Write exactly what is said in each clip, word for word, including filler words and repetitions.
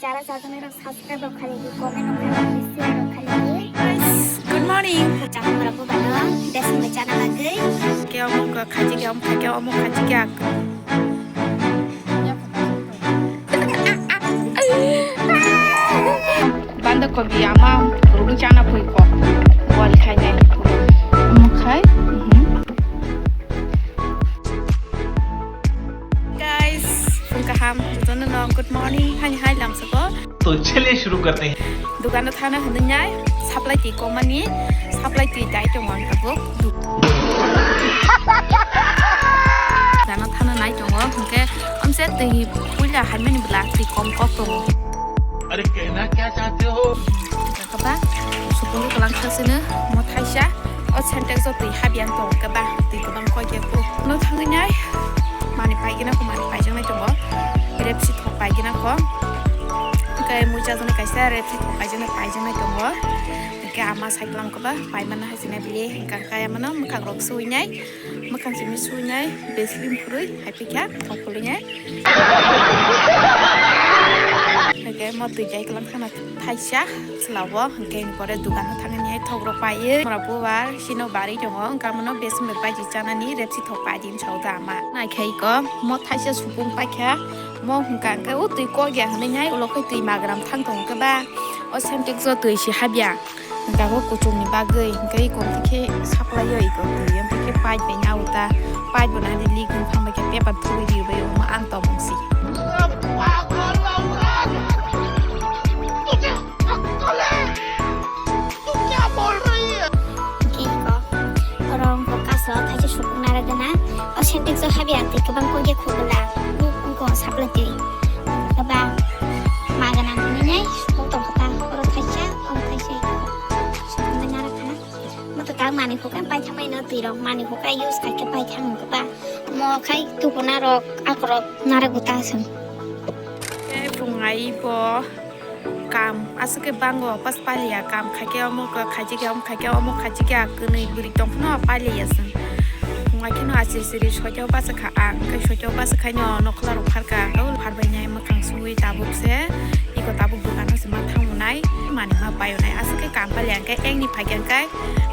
Jara chajaknai rok subscribe rok khaidi, comment rok khaidi, share rok khaidi. Good morning. Chakma rok bo bano, desong bai chana bagwi. Ke omo ka khaji ke omo khaji omo khaji ke ak. Banda kobi ama rulu chana pui ko. Wal khai nai. Omo khai. Mhm. Guys, phung kaham, jotono no good morning, hani hai lamsoko. तो चलिए शुरू करते हैं। Dugano thana hwnwi nai, supply twi komani, supply twi dai tongo ang tabuk. Dugano thana nai tongo, hwnkhe omse twi puila haimani bwla twi kom kok tongo. अरे कहना क्या चाहते हो? Kaba, supung kalang khasino, mo thaisa. O Sintex o twi habiyang tongo khe ba, twi kwbang koi khe kuk. No thangwi nai, mani paigina kho, mani paijaknai tongo. Repsi thok paigina kho. Hwnkhe mui chajaknai kaisa repsi thok paijaknai, paijaknai tongo. Hwnkhe ama cycle ang khe ba, paimana hai sinai bili. Hwnkhe kaya mano mwkhang rok suinai, mwkhang simi suinai, Vaseline phurwi, hai pikha, thok phulwi nai. Hwnkhe mo twi jai kwlang khana thaisa. Chwla o, hwnkhe ni pore dugano thangwi thok rok paiwi, mora bubar, sino barwi tongo, hwnkhe amono besom bai paidi chanani repsi thok paidi hinwi sao da ama. Nai khai ko, mo thaisa supung paikha, mo hwnkha hwnkhe o twi kok ya hinwi nai, ulo khai twi magram thang tongo khe ba, o Sintex o twi se habya, hwnkhe bo kuchung ni bagwi, hwnkhe iko hwnkhe supply o iko twi, hwnkhe pipe bai nai uta, pipe bo nai leak wng thang bai khe paper thugwi ribai omo ang tongmung si. Hwnkhe iko, oro wngkha kaso thaisa supung nara gana. O Sintex o habya twi kwbang kok ya khugula. Wngkha supply twi. Kwbang magana hinwi nai supung tongkha ta. Oro thaisa, oro thaisa iko. Supung bai nara khana. Moto tak mani hukai paithangmai no twi rok mani hukai use khai khe paithang wngkha ba. Mo khai tukuna rok akorok nara guta aswng. Tei phung ai bo. Kam aswk khe bango, pas paliya kam khaikhe omo khaijikya, omo khaikhe omo khaijikya, kwnwi bwrwi tongphano paliya chwng. Wngkha kheno achir chiri soiteo bachakha ang, hwnkhe soiteo bachakhaino nokhla rok pharkha, o pharbainai mwkhang sugwi tabuk se, iko tabuk dukano se ma thangonai, manwi ma paionai, aswk khe kam paliya hwnkhe engni phaikhe hwnkhe.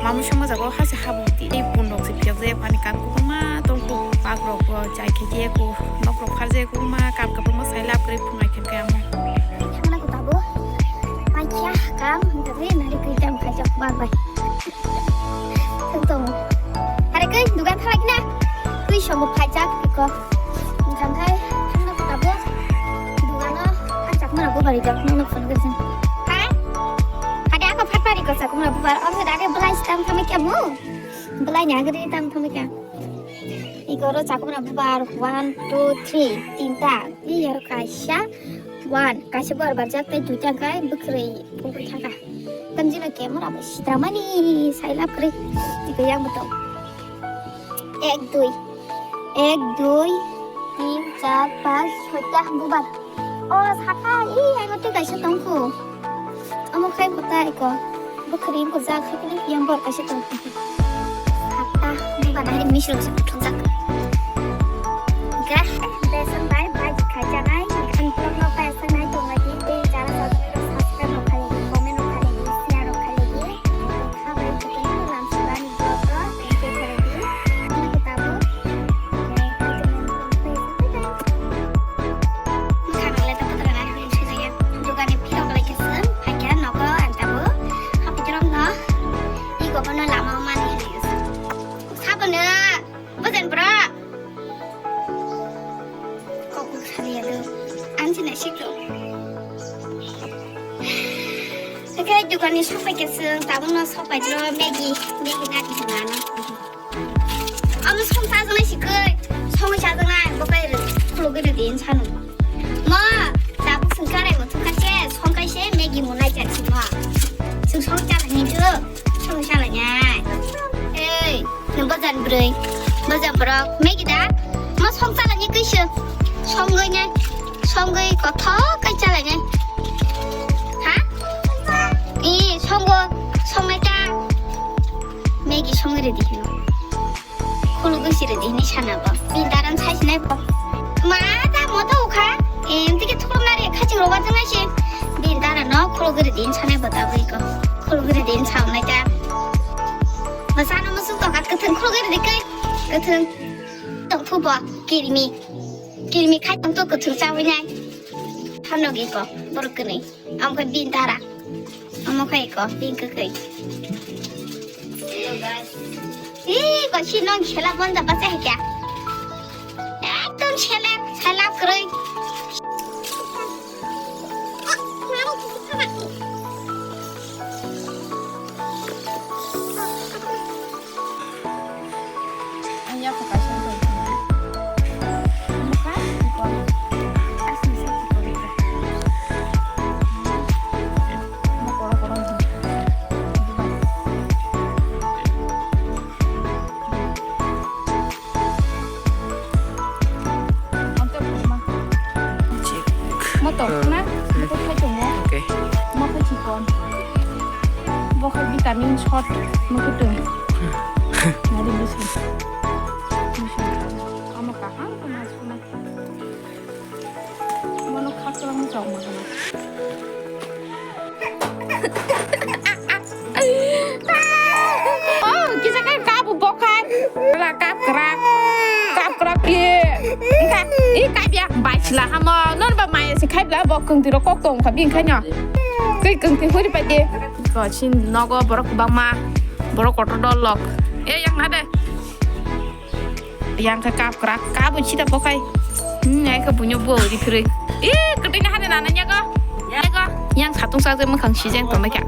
Mamwi songma jaga o hase habuk di. Ei pun rok se phiyok jaya phani kam kwbangma tongkho. Pak rok bo chai khe je ko nok rok phar jaya kwbangma kam kwbangma sai lab kwrwi phunai khe khe amo. Thangna ko tabo. Paikha kam hwnkhe nari kri tam khai jok bag bai. Thung tong. Are kai dugan thalai na. Twi sobo phai jak ko. Hwnkhe thangna ko tabo. Dugano ang chakma rok bo bari jak nokno phone khe jeng. Ha? Hade ako phatpari ko chakumra bubar, omo dage belai tam thami kya mu? Belai ni agri tam thami kya? Igoro chakumra bubar one, two, three, tinta. Iyaro kaisa one, kaisa bubar barjak tei duita kai bwkrwi pungwi thangkha. Tamjino camera bo sitramani sailap kwrwi. Igo yang betul. Ek, dui. Ek, dui, tin, char, panch, soita, bubar. O, sata, i, ang twi kaisa tongkho. Omo khai bo tai ko. Bo khri ko ja khai kini yang bor kaisa tongkho. Sata, bubar hai misil sa thongjak. Ga, besan bai, bai khai janai. Ang vlog no pai sa nai tong lagi. Tei jara sa subscribe no khai lagi, comment no khai lagi, share no khai lagi. Sabono, bojan bro. Kok kok sari ya do. Ang sini sih lo. Oke, dukani sopai keseng, tabung no sopai dro, Maggi, Maggi na di sana. Amo song sa jana sikoi, song sa jana, bokai re, kulo gede din sanu. Ma, tabuk sung karai mo thung kache, song kaise, Maggi mo nai jan si ma. Sung song sa ni jo, song sa la nya. Ei, nung bojan broi, bojan brok, Maggi da, ma song sa la ni kaise, song goi nya. Songwi kothok kai chalai nai. Ha? I, songo, songnai ta. Maggi songwi redi hino. Khulugwi si redi hini sana bo. Ni daran sai sinai bo. Ma ta mo to ukha. Em tike thuklok nari khaching roga jeng nai se. Khulugwi din sanai bo tabwi ko. Khulugwi din saunai ta. Masano musuk toka kwthwng khulugwi di kai. Kwthwng. Tongthu bo kirimi. Kirimi khai tongthu kwthwng chawi nai. Hano gi ko. Borok kwnwi. Am khai bin dara. Amo khai ko. Bin kwkhwi. Hello guys. Ih, ko si nong selak mon jaba se kya? Ekdom selak, selak kwrwi. Motor na? Motor khai tongo. Okay. Mo khai chikon. Bo khai vitamin shot. Mo khai tung. Nari musu. Musu. Amo kaham ko mas kuna. Bono khakchangma chokma hwnwi. Oh, kisa khe kap bo khai. Ala kap kwrak. Kap kwrak ye. Engkha, i kap ya, bai sila hamo. Non ba maya se khai bla bo kwngtwi ro kok tong kha bini khai no. Twi kwngtwi huri pai de. Ko chin nogo borok kwbangma. Borok kotor dol lok. E yang na de. Yang khe kap kwrak, kap bo sida bo khai. Hmm, ai khe buino bo ri phirwi. Ih, kwtwini hani nana nyago. Nyago. Yang satung sak je mwkhang sijeng tongma kya.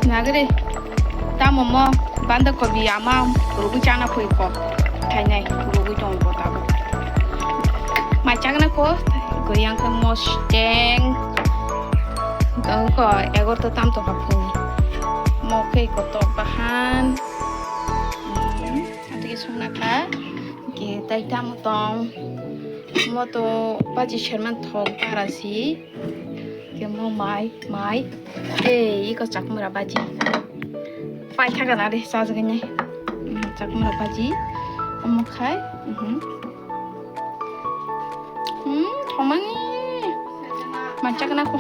Nagre. Tamo mo banda kobi ama rugwi chana phui ko. Thainai rugwi tong ko tabo. Mai chagna ko, ko yang khe mosteng. Ko egor to tam to ka phung. Mo khe ko to bahan. Hmm, atike sungna kha. Ke tai tamo tong. Mo to baji sherman thok barasi. Ke mo mai, mai. Ei, iko chakmura baji. Pai kha gana de, chajagani. Hmm, chakmura baji. Omo khai. Mhm. Hmm, thomani. Mai chakna ko.